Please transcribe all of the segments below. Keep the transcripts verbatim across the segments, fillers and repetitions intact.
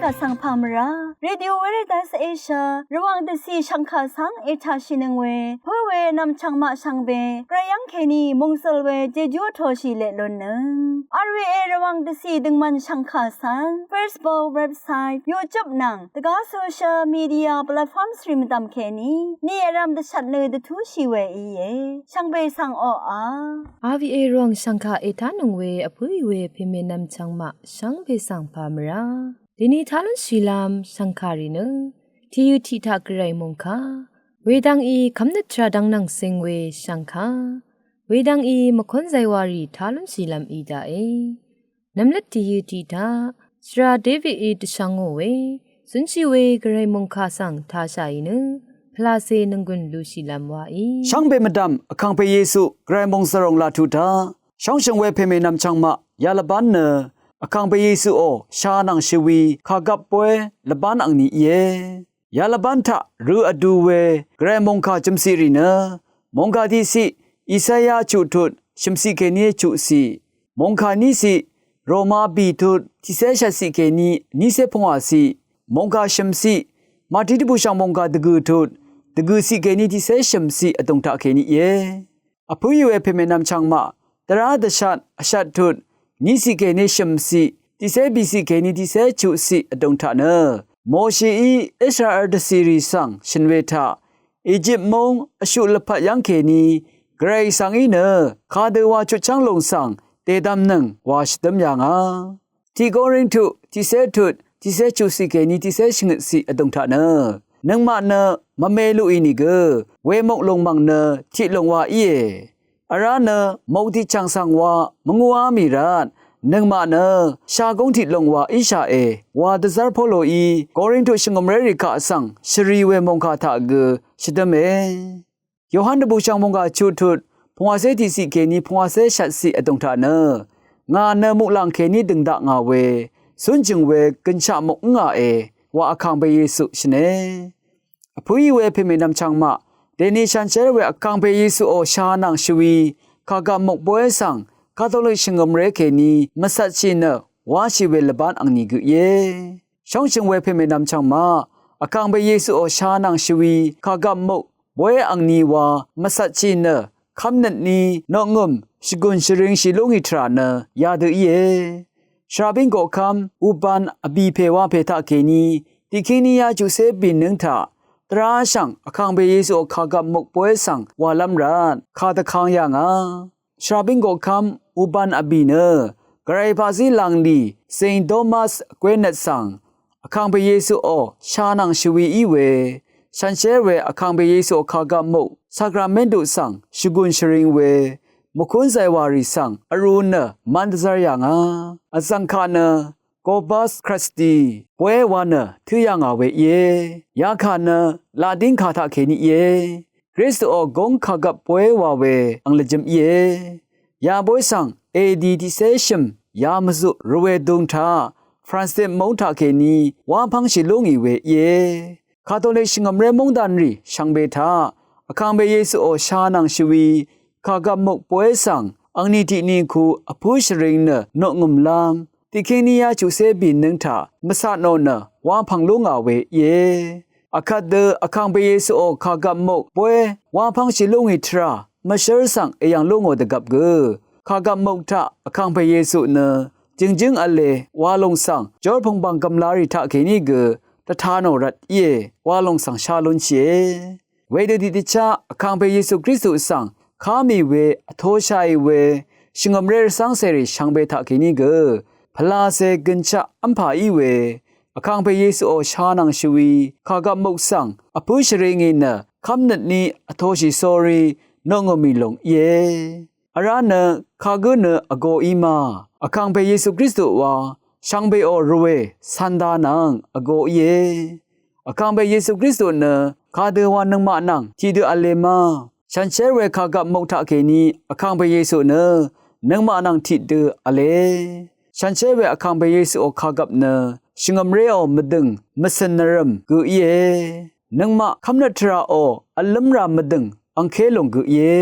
Vsvng pà mvrá Radio Veritas Asia Rvwàng dvcì shvngkà svng ètàshìnøng we pǿ we nv̀mchv̀ng maq shvngbe gvray yv́ng kèní mòngsøl we jejú vtoshì leq lunnøng. R V A Rvwàng dvcì døngmvn shvngkà svng Facebook, website, YouTube nvng dvgá social media platforms rì mvdv̀m kèní ni vrv̄m dvshvt nø dvtúshì we íe. Shvngbe svng oqà. R V A Rvwàng shv̀ngkà ètánøng we vpǿì we pèmènvm chvngmaq shvngbe svng pà mvrá dèní tá lúnshìlv́m shv̀ngkà rì nø tìyø tiq taq gvray mòngkà wedvng í kv́mnøt tvrà dvng nvng sing we shv̀ngkà wedvng í mvkún zaywa rì tá lúnshìlv́m í daqe. Nvmløt tìyø tiq taq shvra David í dvshvngò we zúnshì we gvray mòngkà svng tāshàì nø pvlacè nònggùn lushìlv́m waí. Shvngbe mvdv̀m Vkàngpè Yesu gvray mòngsvròng laq tuq taq shóngshø̀ng we pèmènvm chvngmaq yalvbán nø Vkàngpè Yesuò sha nvng shvwi kàgvp bóy lvbán angni íe. Yalvbán taq rø vdu we gvray mòngkà jø̀mciq rì nø mòngkà tiqciq Isaya chuq tut shø̀mciq kèní chuqciq, mòngkà níciq Roma bì tut tiqcé shvtciq kèní nícé pungwàciq, mòngkà shø̀mciq Mati dvbùshv̀ng mòngkà dvgø̀ tut dvgø̀ciq kèní tiqcé shø̀mciq vdùng taq kèní íe. Vpǿì we pèmènvm chvngmaq dvrá dvshat vshat tut níciq kèní shø̀mciq tiqcé bìciq kèní tiqcé chuqciq vdùng taq nø Moshií Israel dvcìrì svng shø̀n we taq Ejip móng vshuq lvpat yv́ng kèní gvray svng í nø kadø wa chutchv́ng lùng svng dèdvmnøng wa shvdǿm yà ngà. Tiq Korintu tiqcé tut tiqcé chuqciq kèní tiqcé shvngøtciq vdùng taq nø nøngmaq nø mvme luqì nìgø wemok lùng mv̀ng nø tiq lùng wa íe. Vrá nø mok tiqchv̀ng svng wa mvngúá mì rvt nøngmaq nø shagúng tiq lùng wa íshaqe wa dvzv́r Poloí Korintu shvngø̀mré rì kaq svng shvri we mòngkà taq gø shvdǿme. Yohan dvbùshv̀ng mòngkà chuq tut pungwàcé tiqciq kèní pungwàcé shvtciq vdùng taq nø ngà nø muqlàng kèní dø̀ng dakngà we cúnjø̀ng we gønshaq mok ǿngàe wa Vkàngpè Yesu shø̀ne. Vpǿì we pèmènvm chvngmaq dèni shànshér we Vkàngpè Yesuò sha nvng shvwi kàgvp mok bóy svng Katolik shvngø̀mré kèní mvcvtshì nø wáshì we lvbán angni gø íe. Shóngshø̀ng we pèmènvm chvngmaq Vkàngpè Yesuò sha nvng shvwi kàgvp mok bóy angni wa mvcvtshì nø kv́mnøtní noqngø̀m shvgùn shvringshì lú ngì tvrà nø yadø íe. Shvrabíng koqkv́m uban vbì pè wa pè taq kèní tiqkíng ní yá chuqcé bìnǿng taq dvrá shv̀ng Vkàngpè Yesuò kàgvp mok bóy svng wàlv́m rvt kàdvkang yà ngà. Shvrabíng koqkv́m uban vbì nø gvray paqzí lànglì Saint Thomas vgwénøt svng Vkàngpè Yesuò sha nvng shvwi í we shànshér we Vkàngpè Yesuò kàgvp mok sakramentu svng shvgùn shvring we mvkún zàywà rì svng vrū nø mv́n dvzv́r yà ngà. Vzv̀ng kaq nø Corpus Christi bóy wa nø tǿ yà ngà we íe. Yakà nø Latin kà taq kèní íe. Kristuò góng kàgvp bóy wa we ang lvjø̄m íe. Ya bóy svng A D tiqcé shø̀m ya mvzuq rvwè dung taq Francis móng taq kèní wá pv́ngshì lú ngì we íe. Katolik shvngø̀mré móngdanrì shvngbe taq Vkàngpè Yesuò sha nvng shvwi kàgvp mok bóy svng angni tiqni ku vpǿ shvring nø noqngø̀mlv́m tiqkíng ní yá chuqcé bìnǿng taq mvcatnò nø wá pv̀ng lú ngà we íe. Vkvt dø Vkàngpè Yesuò kàgvp mok bóy wá pv́ngshì lú ngì tvrà mvshǿr svng èyv̀ng lú ngò dvgvp gø kàgvp mok taq Vkàngpè Yesu nø jø̀ngjǿng v̄le wa lòng svng jórpung bv̀ng gv̀mlarì taq kèní gø dvta nò rvt íe wa lòng svng shá lúnshìe. Wedø tiqdvchá Vkàngpè Yesu Kristu svng ká mì we vtoshàì we shvngø̀mré rvcv́ngcèrì shvngbe taq kèní gø pvlacè gønshaq v́mpà í we Vkàngpè Yesuò sha nvng shvwi kàgvp mok svng vpǿ shvringì nø kv́mnøtní vtoshì sórí noqngø̀mì lòng íe. Vrá nø kagǿ nø vgō í ma Vkàngpè Yesu Kristu wa shvngbeò rvwè cv̄nda nvng vgō íe. Vkàngpè Yesu Kristu nø kadø wa nøngmaq nvng tiqdø v̄le ma. Shànshér we kàgvp mok taq kèní Vkàngpè Yesu nø nøngmaq nvng tiqdø v̄le. Shànshér we Vkàngpè Yesuò kàgvp nø shvngø̀mréò mvdø̀ng mvcø̀n nvrø̀m gø íe. Nøngmaq kv́mnøt tvràò vlǿmrà mvdø̀ng angké lùng gø íe.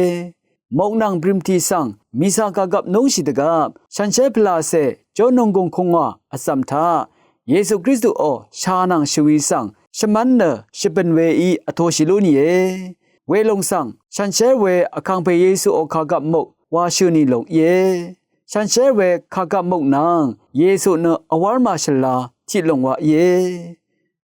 Mok nvng brìmtì svng mìsa kàgvp núngshì dvgvp shànshér pvlacè jó nunggung kungwà vzv̀m taq Yesu Kristuò sha nvng shvwi svng shvmv́n nø shvbø̀n weí vtoshì lú nìe. Welòng svng shànshér we Vkàngpè Yesuò kàgvp muk wàshø̀ nì lòng íe. Shànshér we kàgvp muk nvng Yesu nø vwv́r màshvla tiq lòng wa íe.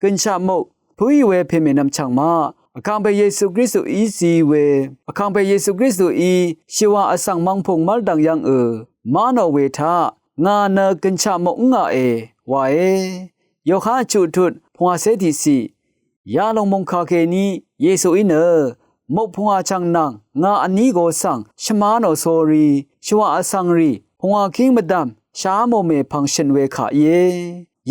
Gønshaq muk pǿì we pèmènvm chv̀ng maq Vkàngpè Yesu Kristuí zi we, Vkàngpè Yesu Kristuí shìwà vsvng mvngpùng mv́rdv̀ng yv́ngø má nò we taq ngà nø gønshaq muk ǿngàe wae. Yohan chuqtut pungwàcé tiqciq. Yalòng mòngkà kèní Yesuí nø muk pungwà chv̀ng nvng ngà vní go svng shvmā nò sórí shìwà vsvng rì pungwà kíng mvdv̀m shá mò mèpvng shø̀n we kà íe.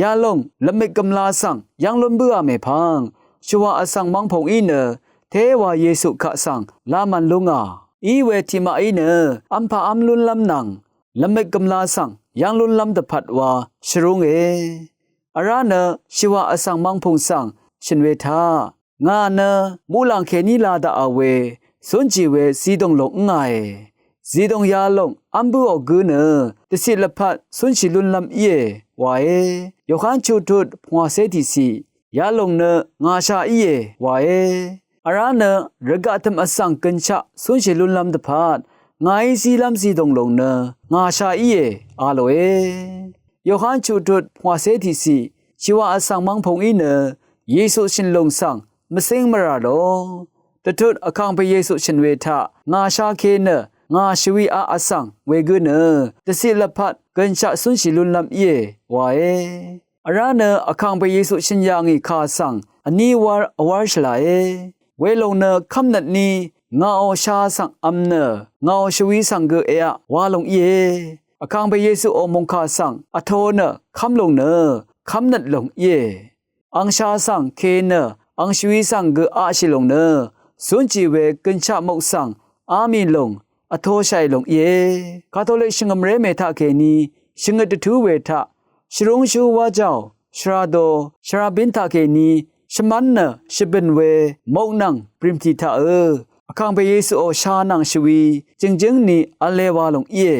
Yalòng lvmik gvmla svng yv́ng lún bǿà mèpvng shìwà vsvng mvngpùng í nø téwa Yesu kaq svng lámv̄n lú ngà í we tiqmaqí nø v́mpà v́m lúnlv́m nvng lvmik gvmla svng yv́ng lúnlv́m dvpvt wa shvrúnge. Vrá nø shìwà vsvng mvngpùng svng shø̀n we taq ngà nø muqlàng kèní la daqà we cúnshì we zidòng lòng ǿngàe. Zidòng yalòng v́m bǿò gǿ nø dvciq lvpat cúnshì lúnlv́m íe wae. Yohan chuqtut pungwàcé tiqciq. Yalòng nø ngàsha íe wae. Vrá nø rvgaq tø̀m vsvng gønshaq cúnshì lúnlv́m dvpvt ngàí zílv́m zidòng lòng nø ngàsha íe a lòe. Yohan chuqtut pungwàcé tiqciq. Shìwà vsvng mvngpùng í nø Yesu shø̀n lòng svng mvcíng mvrà lò. Dvtut Vkàngpè Yesu shø̀n we taq ngàsha ke nø ngà shvwi aq vsvng wegǿ nø dvciq lvpat gønshaq cúnshì lúnlv́m íe wae. Vrá nø Vkàngpè Yesu shø̀n yà ngì kà svng vní wv́r vwv́r shvlàe. Welòng nø kv́mnøt ní ngàò sha svng v̄m nø ngàò shvwi svng gø èaq wa lòng íe. Vkàngpè Yesuò mòngkà svng vtō nø kv́m lòng nø kv́mnøt lòng íe. Ang sha svng ke nø ang shvwi svng gø aqshì lòng nø cúnshì we gønshaq muk svng á mì lòng vtōshàì lòng íe. Katolik shvngø̀mré mè taqkèní shvngøt dvtú we taq shvrúngshú wájàò shvra do shvra bín taqkèní shvmv́n nø shvbø̀n we muk nvng brìmtì taqø Vkàngpè Yesuò sha nvng shvwi jø̀ngjǿng ni v̄le wa lòng íe.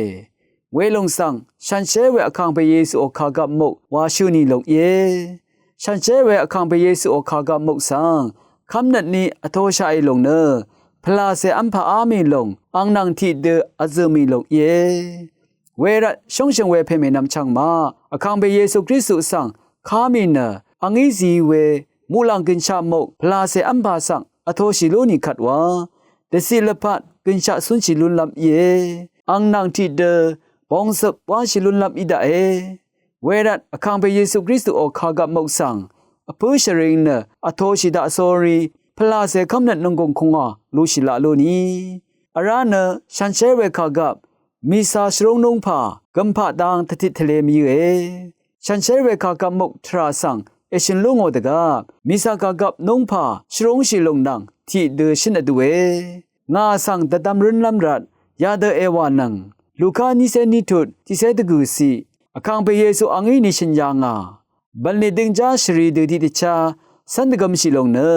Welòng svng shànshér we Vkàngpè Yesuò kàgvp muk wàshø̀ nì lòng íe. Shànshér we Vkàngpè Yesuò kàgvp muk svng kv́mnøt ní vtōshàì lòng nø pvlàcè v́mpà á mì lòng ang nvng tiqdø vzø̀ mì lòng íe. Wervt shóngshø̀ng we pèmènvm chv̀ng maq Vkàngpè Yesu Kristu svng ká mì nø angí zi we muqlàng gønshaq muk pvlàcè v́mpà svng vtōshì lú nì kvt wa dvciq lvpat gønshaq cúnshì lúnlv́m íe. Ang nvng tiqdø bongzøp wáshì lúnlv́m í daqe. Wervt Vkàngpè Yesu Kristuò kàgvp muk svng vpǿ shvring nø vtōshì daq sórí pvlàcè kv́mnøt nònggùng kùngà lushì laq lú nì. Vrá nø shànshér we kàgvp mìsa shvrúng núngpà gømpaq dang tvtit tvle mvyǿe. Shànshér we kàgvp muk tvrà svng èshø̀n lú ngò dvgvp mìsa kàgvp núngpà shvrúngshì lòng nvng tiqdø shǿn vdue. Ngà svng dvdvm rǿnlv́m rvt yadø èwànøng. Luka nícé ní tut tiqcé dvgø̀ciq. Vkàngpè Yesu angí ni shø̀n yà ngà bv̀nlì døngjá shvri dø tiqdvchá cv́n dvgvmshì lòng nø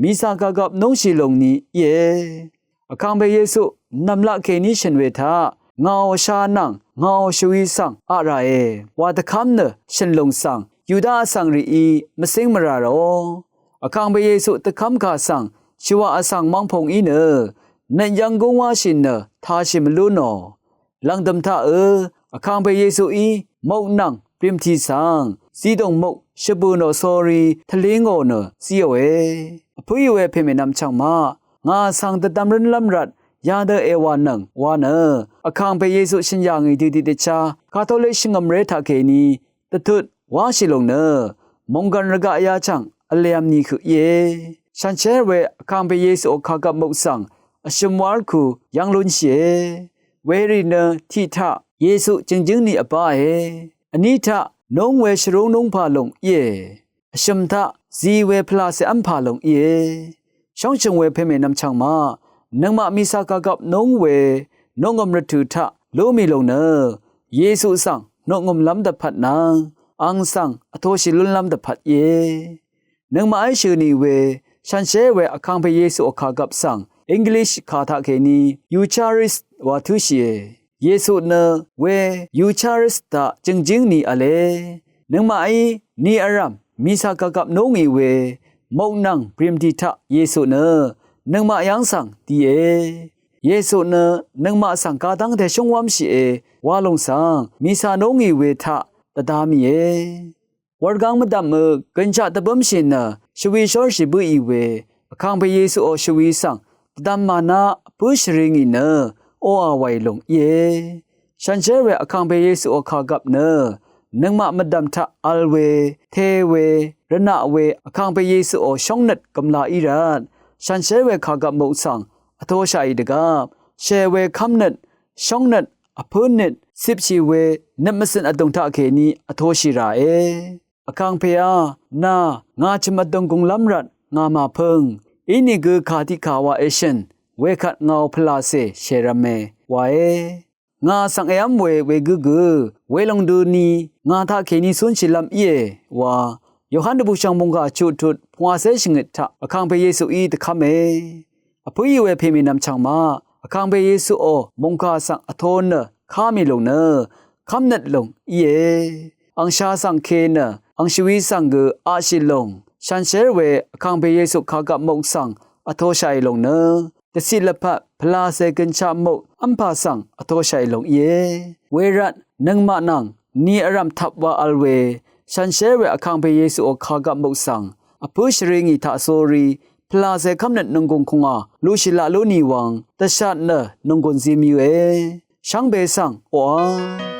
mìsa kàgvp núngshì lòng ni íe. Vkàngpè Yesu nv̀mlaq kèní shø̀n we taq ngàò sha nvng ngàò shvwi svng aq ràe wa dvkv́m nø shø̀n lòng svng Yuda vsvng rìí mvcíng mvrà ràò. Vkàngpè Yesu dvkv́mkà svng shìwà vsvng mvngpùng í nø nøt yv́ng gúng wáshì nø tāshì mvlú nò. Lv̀ngdø̀m taqø Vkàngpè Yesuí muk nvng brìmtì svng zidòng muk shvbø̀ nò sórí tvlí ngò nø zíòe. Vpǿì we pèmènvm chv̀ng maq ngà svng dvdvm rǿnlv́m rvt yadø èwànøng wa nø Vkàngpè Yesu shø̀n yà ngì dø tiqdvchá Katolik shvngø̀mré taqkèní dvtut wáshì lòng nø mònggv̀n rvgaq yachv̀ng vlev̄m ni høq íe. Shànshér we Vkàngpè Yesuò kàgvp muk svng vshø̀m wálku yv́ng lúnshìe. Werì nø tiq taq Yesu jø̀ngjǿng ni vbáe. Vní taq núng we shvrúng núngpà lòng íe. Vshø̀m taq zi we pvlàcè v́mpà lòng íe. Shóngshø̀ng we pèmènvm chv̀ng maq nøngmaq mìsa kàgvp núng we nòngø̀m rvtø̀ taq lú mì lòng nø Yesu svng nòngø̀mlv́m dvpvt nvng ang svng vtōshì lúnlv́m dvpvt íe. Nøngmaqí shø̀ nì we shànshér we Vkàngpè Yesuò kàgvp svng English kà taqkèní Eucharist wa tǿshìe. Yesu nø we Eucharist taq jø̀ngjǿng ni v̄le. Nøngmaqí ni vrv̀m mìsa kàgvp nú ngì we mok nvng brìmdì taq Yesu nø nøngmaq yv́ng svng die. Yesu nø nøngmaq svng gadv́ngte shúngwv́mshìe wa lòng svng mìsa nú ngì we taq dvda mìe. Wurgáng mvdv̀mø gønshaq dvbǿmshì nø shvwi shórshì bǿì we Vkàngpè Yesuò shvwi svng dvdvm màná vpǿ shvri ngì nø oqà wàì lòng íe. Shànshér we Vkàngpè Yesuò kàgvp nø nøngmaq mvdv̀m taq vl we, te we, rvnaq we Vkàngpè Yesuò shóngnøt gø̀mla í rvt shànshér we kàgvp muk svng vtoshaqì dvgvp shè we kv́mnøt, shóngnøt, vpǿnøt, cipshì we nøt mvcø̀n vdùng taqkèní vtoshì ràe. Vkàngpèá, nà ngà chø̀m vdùng gùnglv́m rvt ngà màpø̄ng, inìgø kà tiqkà wa èshø̀n, wekvt ngàò pvlàcè shèrv̄me wae. Ngà svng èv́m we wegǿ gø welòng døni ngà taqkèní cúnshìlv́m íe wa Yohan dvbùshv̀ng mòngkà chuqtut pungwàcé shvngøt taq Vkàngpè Yesuí dvkv́me. Vpǿì we pèmìnvm chv̀ng maq Vkàngpè Yesuò mòngkà svng vtō nø ká mì lòng nø kv́mnøt lòng íe. Angshà svng ke nø angshvwi svng gø aqshì lòng shànshér we Vkàngpè Yesu kàgvp muk svng vtoshaqì lòng nø dvciq lvpat pvlàcè gønshaq muk v́mpà svng vtoshaqì lòng íe. Wervt nøngmaq nvng ni vrv̀m tvp wa vl we shànshér we Vkàngpè Yesuò kàgvp muk svng vpǿ shvri ngì taqsórí pvlàcè kv́mnøt nònggùng kùngà luqshì laq lú nì wvng dvshat nø nònggùn zim yøe. Shvngbe svng oqà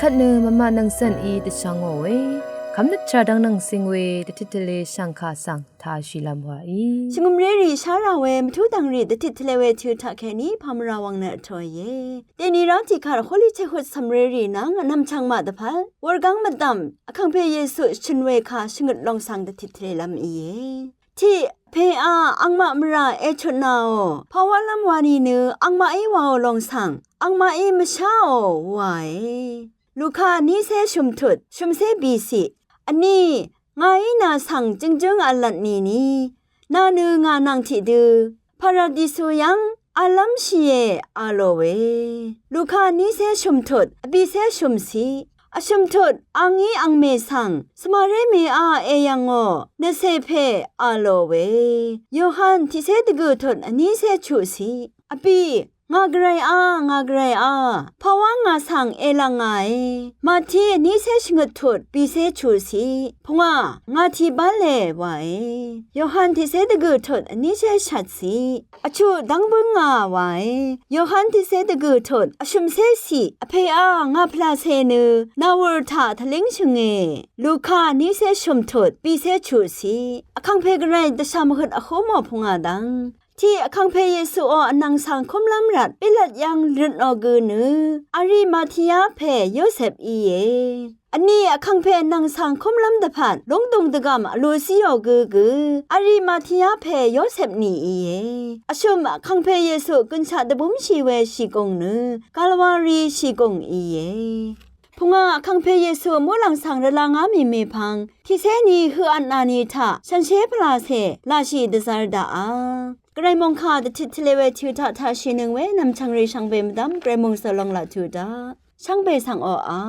Vkvt nø mvmaq nvng cv̀n í dvshvngò we, kv́mnøt tvrà dvng nvng cing we dvtit tvle shv̀ngkà svng tāshìlv́m wàí. Shvngø̀mrérì shá rà we mvtú dv̀ngrì dvtit tvle we tø̄ taqkèní pàmvrà wvng nø vtōìe. Dèni rá tiqkvt hoqlí chehut cv̀mrérì nvng vnvm chvngmaq dvpvt wurgáng mvdv̀m Vkàngpè Yesu shø̀n we kà shvngøt longsvng dvtit tvlelv́m íe. Tiq pèá angmaq mvrà èchutnàò, pàwálv́m wa nìnø angmaqí wàò longsvng angmaqí mvsháò wae. Luka vnícé shø̀mtut shø̀mcé bìciq. Vní ngàí nà svng jøngjǿng v̄lvt nìni, nà nø ngà nvng tiqdø paradisu yv́ng v̄llv́mshìe, a lò we. Luka vnícé shø̀mtut vbìcé shø̀mciq. Vshø̀mtut angí angmè svng svmaré mèá èyv̀ngò, nvcè pè, a lò we. Yohan tiqcé dvgø̀ tut vnícé chuqciq. Vbì, ngà gvray á, ngà gvray á, pàwá ngà svng èlv̀ngàe. Mati vnícé shvngøt tut bìcé chuqciq. Pungwà, ngà tiq bále wae. Yohan tiqcé dvgø̀ tut vnícé shvtciq. Vchuq dv́ng bǿngà wae. Yohan tiqcé dvgø̀ tut vshø̀mcé ciq. Vpèá ngà pvlacè nø nàwø̀r taq tvlíngshø̀nge. Luka vnícé shø̀mtut bìcé chuqciq. Vkàngpè gvray dvshà mvhøt vhǿ mò pungwà dv́ng. Tiq Vkàngpè Yesuò vnvng svng kúmlv́m rvt Pilat yv́ng røtnò gø nø Arimatia pè Yosep íe. Vní Vkàngpè vnvng svng kúmlv́m dvpvt lúngdùng dvgv̀m vlu zíò gø gø Arimatia pè Yosep ni íe. Vshø̀m Vkàngpè Yesu gønshaq dvbúmshì we shìgùng nø Kalwari shìgùng íe. Pungwà Vkàngpè Yesu muqlàng svng rvlangá mì mèpvng tiqcé ni høq vtnà ni taq shànshér pvlacè laqshì dvzv̄r daqà. Gvray mòngkà dvtit tvle we tø̄ taq taqshìnøng we nv̀mchv̀ngrì shvngbe mvdv́m gvray mòngsø long laq tø̄ daq shvngbe svng oqà.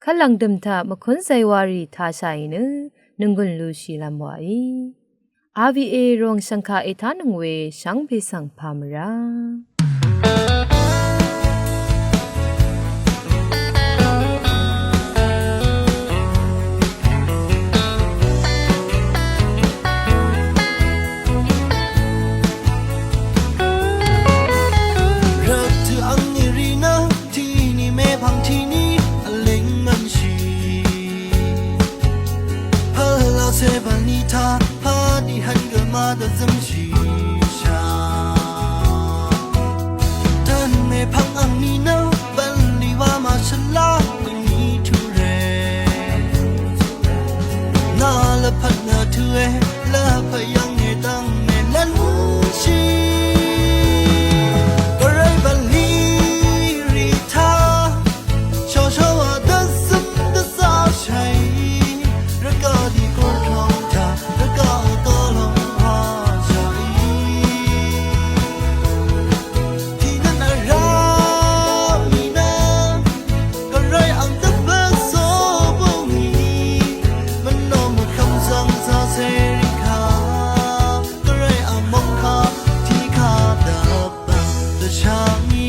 Kvt lv̀ngdø̀m taq mvkún zaywarì tāshàì nø nònggùn lushìlv́m wàí. R V A rong shv̀ngkà ètánøng we shvngbe svng pàmvrá. Rvt tø angni rì nø tìni mèpvng tìni vlíng mvnshì. Pvlacè bv̀nlì taq pàdì hvn gø màdvzømshì shà. Dvn mèpvng angni nø bv̀nlì wa màshvla bø̀nlì tùrè. Nà lvpat nø tùe lvpat yv̀nge dv̀ng mèlv́nshì. Gvray bv̀nlì rì taq shòshòwa dvzøm dvzashàì. Rvgaq dì gurtòng taq rvgaq gvlòng washàì. Tìnvn vrá mì nø Gvray ang dvpvt zó bǿngì. Mvnò mvhvm zvng zàcè rì kà. Gvray ang mòngkà tiqkà dvpvt dvshà mì.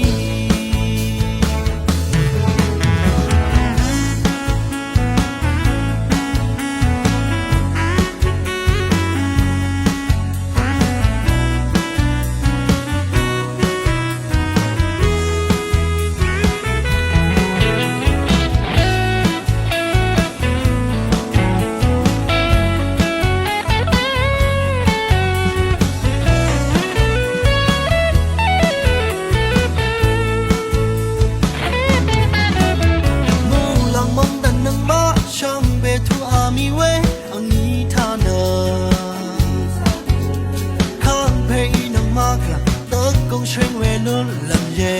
Muqlàng mv́ng dv̀n nøngmaq shvngbe tuq a mì we angní taq nø. Kàngpè í nøngmaq kvlv̀ng dvgùng shvring we lúnlv́m íe.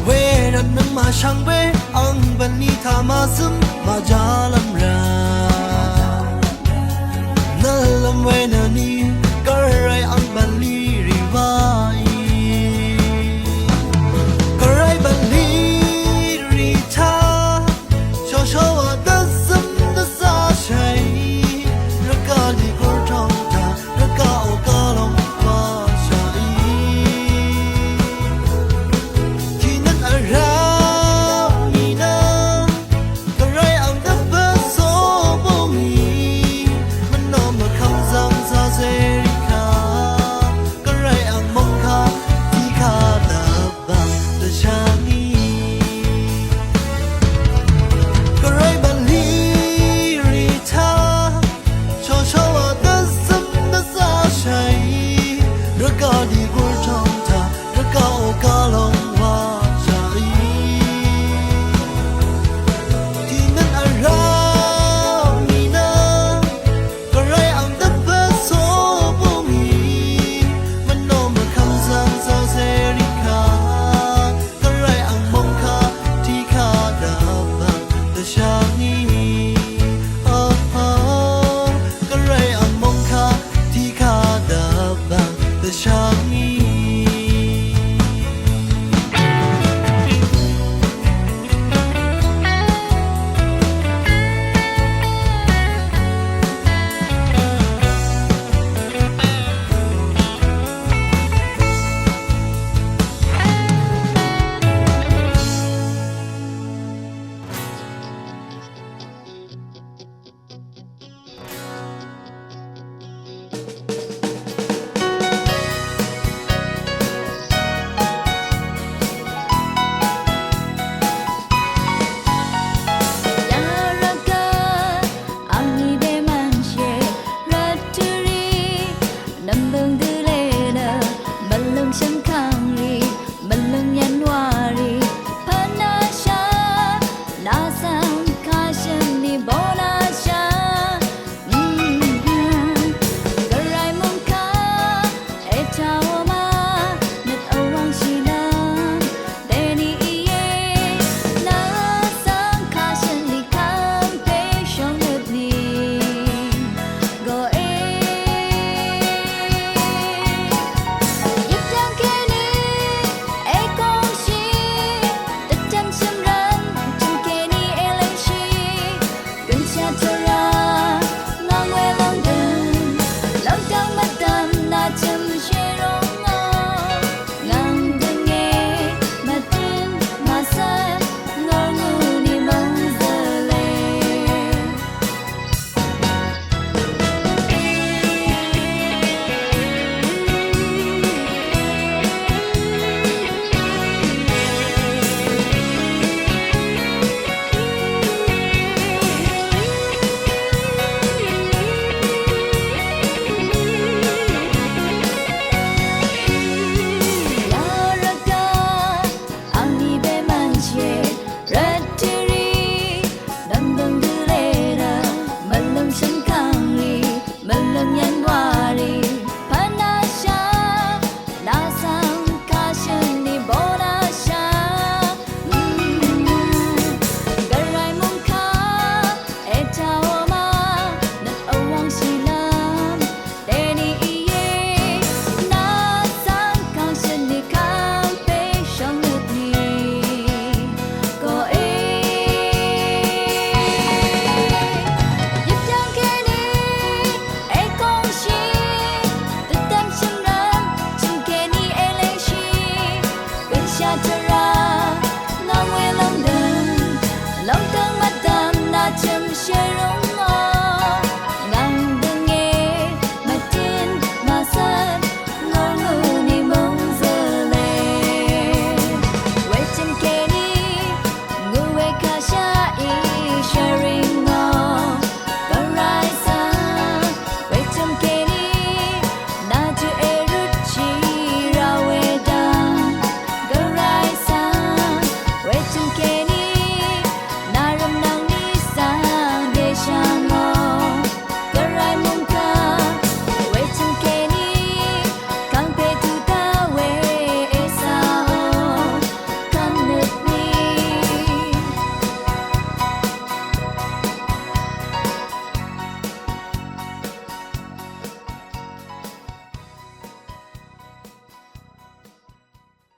Wervt nøngmaq shvngbe ang bv̀nlì taq màzøm màjálv́m rvt. Nvlv́m we